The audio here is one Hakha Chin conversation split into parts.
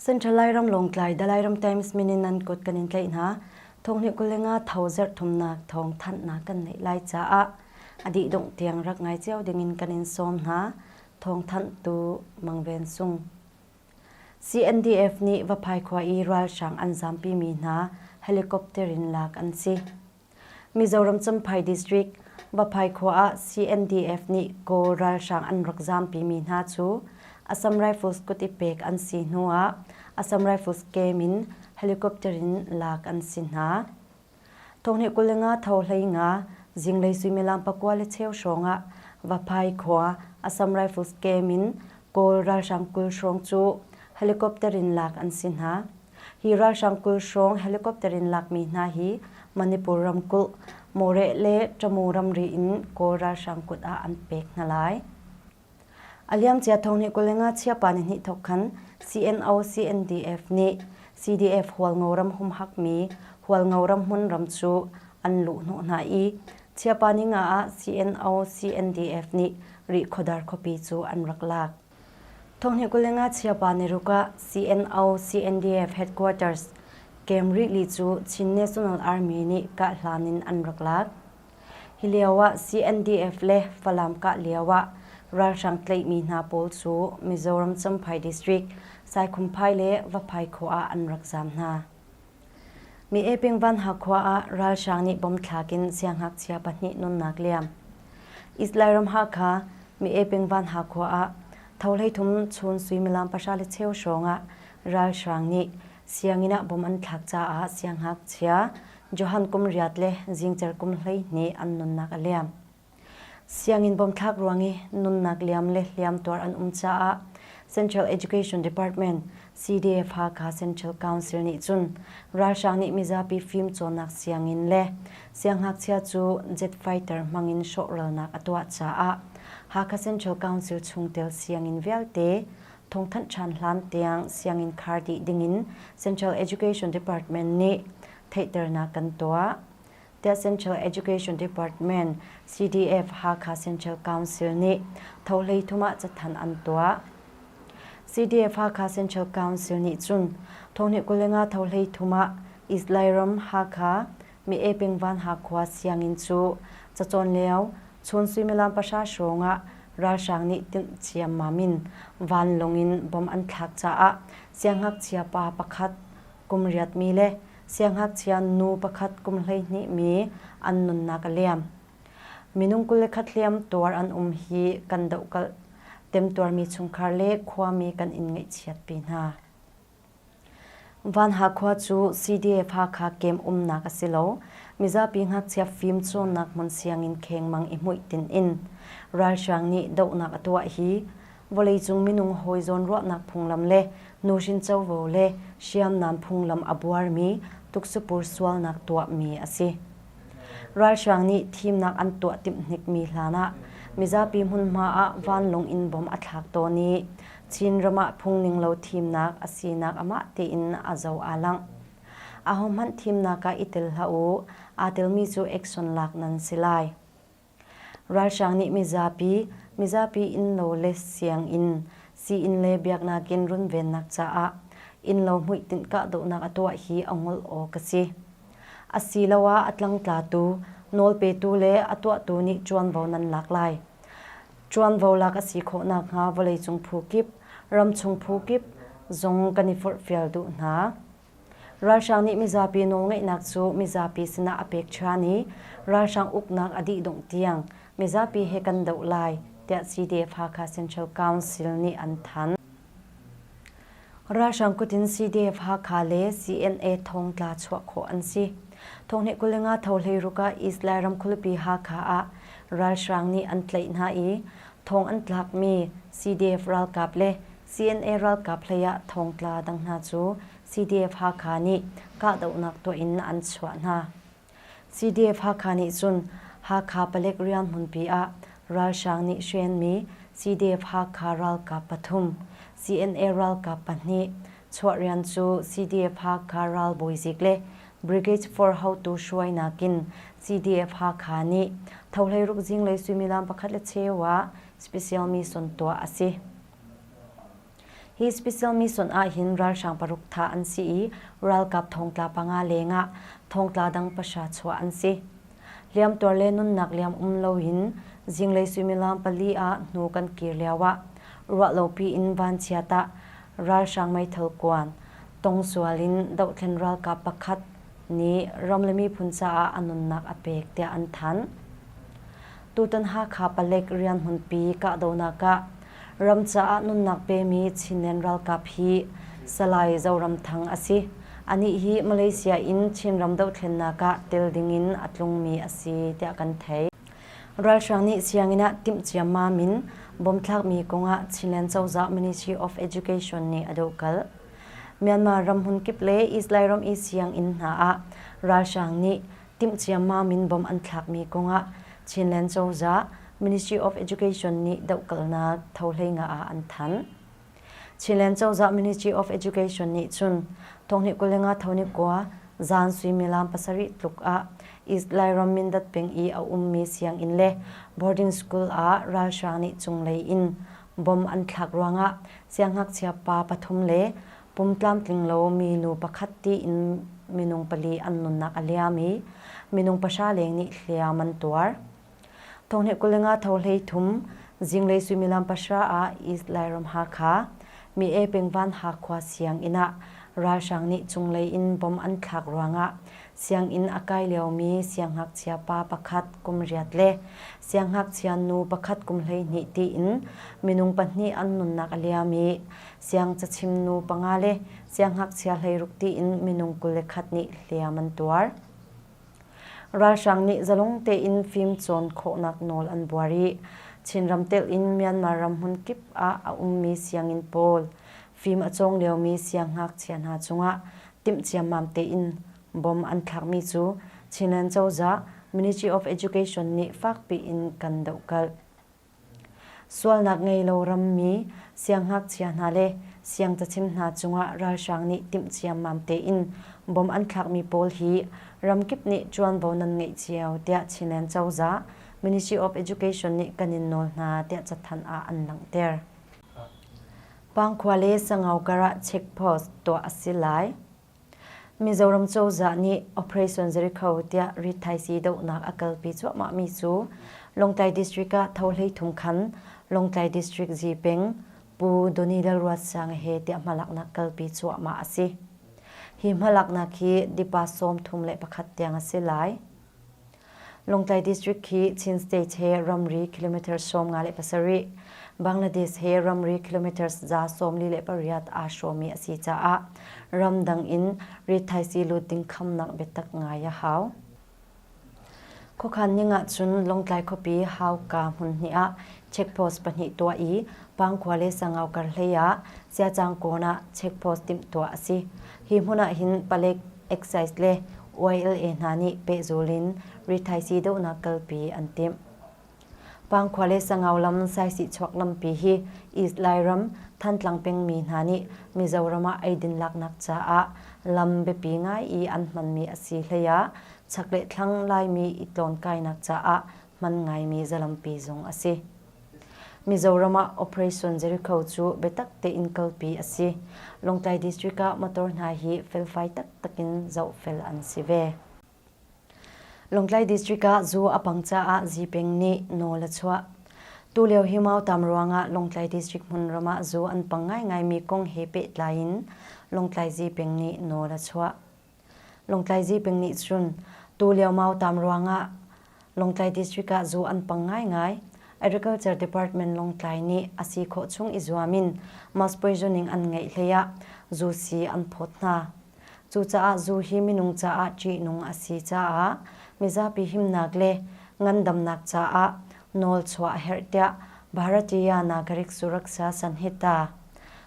Central Lairam Lawngtlai The Lairam Times min in nan kut kan in tlaih hna. Thonghnih 23 tho zarh thumnak thawng thanhnak kan neih lai caah a dih dongh tiang rak ngai cio dingin kan in sawm hna. Thawng thanhtu Mang Ven Sung. CNDF nih Vaphai khua i ralhrang an zampimi hna helicopter in lak an si. Mizoram Champhai District, Vaphai khua ah CNDF nih Kawl ralhrang an rak zampimi hna cu Assam Rifles kut i pek an si hnu ah Assam Rifles camp in helicopter in lak an si hna. Thonghnih 25 tho 15 zinglei suimilam 9:15 hrawng ah Vaphai khua Assam Rifles camp in Kawl ralhrang 20 hrawng cu helicopter in lak an si hna. Hi ralhrang 20 hrawng helicopter in lakmi hna hi Manipur ramkulh Moreh le Tamu ramri in Kawl ralhrang kut ah an pek hna lai. A liamcia thonghnih 25 chiapa nihnih thawk khan CNO CNDF nih CDF Hualngo ram humhakmi Hualngo ram hmun ram cu an luhhnawh hna i chiapa ninga ah CNO CNDF nih Rihkhawdar khuapi cu an rak lak. Thonghnih 25 chiapa niruk ah CNO CNDF headquarters Camp Rihli cu Chin National Army nih kahhlan in an rak lak. Hi lio ah CNDF le Falam kah lio ah ralhrang tlaihmi hna pawl cu Mizoram Champhai District Saikhumphai le Vaphai khua ah an rak zaam hna. Mi Eping Vanha khua ah ralhrang nih bom thlak in siangngakchia pahnih nunnak liam. East Lairam Hakha Mi Eping Vanha khua ah tho 33 chun suimilam 10:15 hrawng ah ralhrang nih sianginn ah bom an thlak caah siangngakchia Johan kum riat le zingcer kum 12 an nunnak a liam. Sianginn bomthlak ruang i nunnak liam le hliamtuar an um caah Central Education Department CDF Hakha Central Council nih cun ralhrang nih mizapi fimcawnnak sianginn le siangngakchia cu jet fighter hmangin hrawhralnak a tuah caah Hakha Central Council chungtel sianginn vialte thawngthanh ṭhan hlan tiang sianginn khar dih dingin Central Education Department nih theihternak kan tuah. Tiah Central Education Department CDF Hakha Central Council nih tho 33 ah cathanh an tuah. CDF Hakha Central Council nih cun thonghnih 25 tho 33 ah East Lairam Hakha Mi Eping Van Hakhua sianginn cu cacawn lio chun suimilam 10 hrawng ah ralhrang nih timh ciammam in vanlawng in bom an thlak caah siangngakchia pa pakhat kum riat mi le siangngakchia nu pakhat kum 12 mi an nunnak a liam. Minung 21 hliam tuar an um hi kan dohkalh temtuarmi chungkhar le khuami kan in ngaihchiatpi hna. Vanha khua cu CDF Hakha camp umnak a si lo. Mizapi ngakchia fimcawnnak hmun sianginn khengmang i hmuitinh in ralhrang nih dohnak a tuah hi vawleicung minung hawi zawnruahnak phunglam le nuhrin covo le hriamnam phunglam a buarmi tuksapur sualnak tuahmi a si. Ralhrang nih thimnak an tuah timh hnikmi hlan ah mizapi hmunhma ah vanlawng in bom a thlak tawn i Chinram ah phungning lo thimnak a sinak amah tein a zo aa langh. Ahohmanh thimnak ah i tel hlah u, aa telmi cu action lak nan si lai. Ralhrang nih mizapi, mizapi innlo le sianginn, sii-inn le biaknak in runvennak caah innlo hmuitinh kahdohnak a tuah hi a ngol awk a si. Asiloah a tlangtlatu, nawlpetu le a tuahtu nih ṭuanvo nan lak lai. Ṭuanvo lak a si khawh nakhnga vawleicung phu kip, ramchung phu kip zong kan i forhfial duh hna. Ralhrang nih mizapi nawlngeihnak cu mizapi sinah a pek ṭhan i ralhrang uknak a dih dongh tiang mizapi he kan doh lai, tiah CDF Hakha Central Council nih an thanh. Ralhrang kut in CDF Hakha le CNA thongtla chuah khawh an si. Thonghnih 25 tho 16 ah East Lairam khualipi Hakha ah ralhrang nih an tlaih hna i thong an tlakmi CDF ralkap le CNA ralkap hlei ah thongtla dang hna cu CDF Hakha nih kahdohnak tuah in an chuah hna. CDF Hakha nih cun Hakha palek rian hmunpi ah ralhrang nih hrenmi CDF Hakha ralkap pathum, CNA ralkap pahnih chuah rian cu CDF Hakha ralbawizik le Brigade 4 haotu hruainak in CDF Hakha nih tho 16zinglei suimilam 1:15 ah special mission tuah a si. Hi special mission ahhin ralhrang paruk thah an si i ralkap thongtla panga lengah thongtla dang pahra chuah an si. Hliamtuar le nunnak liam um loin zinglei suimilam pali ah hnu kan kir lioah ruahlopi in vanchiat ah ralhrang meithal kuan tongsual in dohthlen ralkap pakhat nih ram le miphun caah a nunnak a pek tiah an thanh. Tutan Hakha palek rian hmunpi kahdohnak ah ram caah nunnak pemi Chinland ralkap hi Salai Zoramthang a si. Anih hi Malaysia in Chinram dohthlennak ah tel dingin a tlungmi a si tiah kan theih. Ralhrang nih sianginn ah timh ciammam in bom thlakmi kongah Chinland cozah Ministry of Education nih a dohkalh. Myanmar ram hmunkip le East Lairam i sianginn hna ah ralhrang nih timh ciammam in bom an thlakmi kongah Chinland cozah Ministry of Education nih dohkalhnak tho hlei nga ah an thanh. Chinland cozah Ministry of Education nih cun thonghnih 25 thoni kua zan suimilam pasarih tluk ah East Lairam Mindat peng i a ummi sianginn le boarding school ah ralhrang nih cunglei in bom an thlak ruangah siangngakchia pa pathum le pum tlamtling lo minu pakhat tiin minung pali an nunnak a liam i minung pahra leng nih hliam an tuar. Thonghnih 25 tho hlei thum zinglei suimilam pahra ah East Lairam Hakha mi e pengvan Hakhua sianginn ah ralhrang nih cunglei in bom an thlak ruangah sianginn a kai liomi siangngakchia pa pakhat kum riat le siangngakchia nu pakhat kum 12 tiin minung pahnih an nunnak a liam i siang cachim nu panga le siangngakchia hleiruk tiin minung 21 nih hliam an tuar. Ralhrang nih zalong tein fim cawn khawhnak nawl an buar i Chinram telh in Myanmar ram hmun kip ah a ummi sianginn pawl fim a cawng liomi siangngakchia hna cungah timh ciammam tein bom an thlakmi cu Chinland cozah Ministry of Education nih fakpi in kan dohkalh. Sualnak ngei lo rammi siangngakchia hna le siangcachim hna cungah ralhrang nih timh ciammam tein bom an thlakmi pawl hi ramkip nih ṭuanvo nan ngeih cio tiah Chinland cozah Ministry of Education nih kan in nawl hna tiah cathanh ah an langhter. Pangkhua le Sangau karah checkpost tuah a si lai. Mizoram cozah nih Operation Jericho tiah rithaisii dohnak a kalpi cuahmahmi cu Lawngtlai District ah tho hleithum khan Lawngtlai District Zipeng Pu Donny Lalruatsanga he tiah hmalaknak kalpi cuahmah a si. Hi hmalaknak hi Dipa 31 tiang a si lai. Lawngtlai District hi Chin State he ramri kilometer 57, Bangladesh he ramri kilometers 48 aa hrawmi a si caah ramdang in rithaisii lut ding khamnak biatak ngai a hau. Khuakhan ning ahcun Lawngtlai khuapi Hauka hmun hnih ah checkpost pahnih tuah i Pangkhua le Sangau karhlei ah Siacangkawn ah checkpost timhtuah a si. Hi hmun ah hin palek excise le YLA hna nih pehzul in rithaisii dohnak kalpi an timh. Pangkhua le Sangau lam Saisih chuak lampi hi East Lairam, Thantlang pengmi hna nih Mizoram ah eidin laknak caah lam biapi ngai i an hmanmi a si hlei ah chak le thlang Laimi i tlawnkainak caah hman ngaimi zalampi zong a si. Mizoram ah Operation Jericho cu biatak tein kalpi a si. Lawngtlai District ah motor hna hi felfai taktak in zohfel an si ve. Lawngtlai District ah zu a pang caah Zipeng nih nawl a chuah. Tulio hi mautam ruangah Lawngtlai District hmunram ah zu an pang ngaingaimi kong he pehtlai in Lawngtlai Zipeng nih nawl a chuah. Lawngtlai Zipeng nih cun tulio mautam ruangah Lawngtlai District ah zu an pang ngaingai. Agriculture Department Lawngtlai nih a si khawh chung i zuam in mass poisoning an ngeih hlei ah zu si an phawt hna. Cucaah zu hi minung caah ṭihnung a si caah mizapi himnak le ngandamnak caah nawl chuah a herh tiah Bharatiya Nagarik Suraksha Sanhita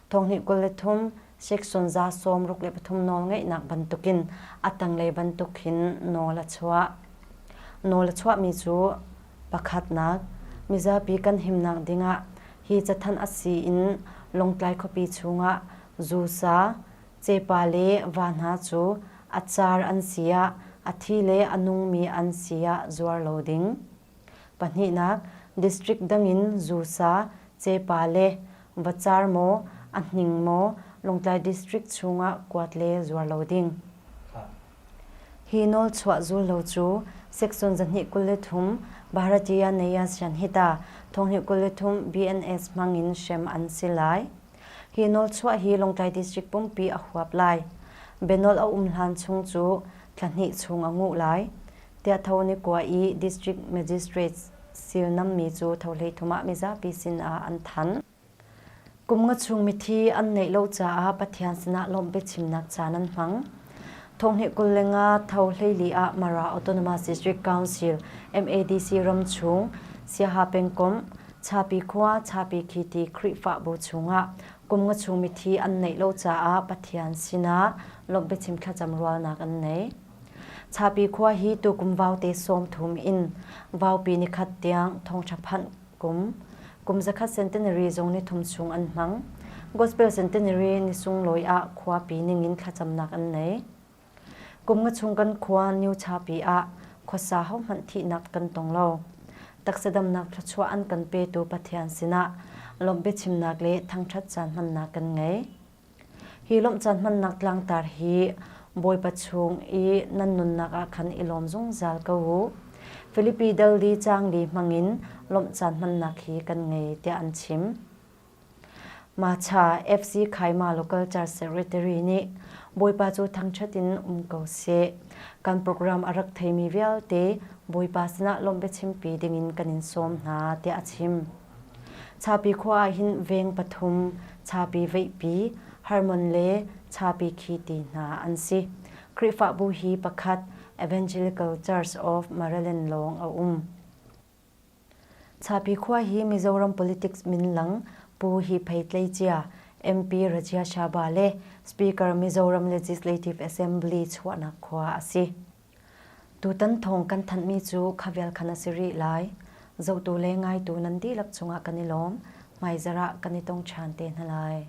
thonghnih 23 Section 63 nawlngeihnak bantukin a tanglei bantuk hin nawl a chuah. Nawl a chuahmi cu pakhatnak, mizapi kan himnak dingah hi cathanh a si in Lawngtlai khuapi chungah zusa, cepa le va hna cu a car an si ah a thi le a nungmi an si ah zuar lo ding. Pahnihnak, district dangin zusa, cepa le vacar maw A hning maw Lawngtlai District chungah kuat le zuar lo ding. Hi nawlchuah zul lo cu Section 223 Bharatiya Nyaya Sanhita 2023 BNS hmangin hrem an si lai. Hi nawlchuah hi Lawngtlai District pumpi a huap lai. Bianawl a um hlan chung cu thla hnih chung a nguh lai. Tiah tho ni kua i District Magistrate silnammi cu tho 13 ah mizapi sin ah an thanh. Kum nga chung mithi an neih lo caah Pathian sinah lawmh biachimnak caan an hmang. Thonghnih 25 tho 14 ah Mara Autonomous District Council MADC ramchung Siaha pengkomh Chapi khua Chapi Khiti Khrihfabu chungah kum nga chung mithi an neih lo caah Pathian sinah lawmh biachim thlacam rualnak an nei. Chapi khua hi tukum vaute 30 in vaupi nikhat tiang thawngṭha phanh kum kum zakhat centenary zong ni thum chung an hmang. Gospel centenary ni sunglawi ah khuapi ningin thlacamnak an nei. Kum nga chung kan khua New Chapi ah khuasa hohmanh thihnak kan tong lo. Taksa damnak thluachuah an kan petu Pathian sinah lawmh biachimnak le thangṭhat caan hmannak kan ngei. Hi lawmh caan hmannak tlangtar hi Bawipa chung i nan nunnak ah khan i lawm zungzal ko u. Filipi dal li caang li hmangin lawmh caan hmannak hi kan ngei tiah an chim. Macha FC Khaima Local Church Secretary nih Bawipa cu thangṭhat in um ko seh. Kan program a rak theimi vialte Bawipa sinah lawmh biachimpi dingin kan in sawm hna tiah a chim. Chapi khua ah hin veng pathum, Chapi Veihpi, Hermon le Chapi Khiti hna an si. Khrihfabu hi pakhat Evangelical Church of Maryland lawng a um. Chapi khua hi Mizoram politics minlang Pu Hi Phei Tleicia, MP Rajya Sabha le Speaker Mizoram Legislative Assembly chuahnak khua a si. Tutan thawng kan thanhmi cu khavel khan a si rih lai. Zohtu le ngaitu nan dihlak cungah kan i lawm. Hmaizarh ah kan i tong ṭhan te hna lai.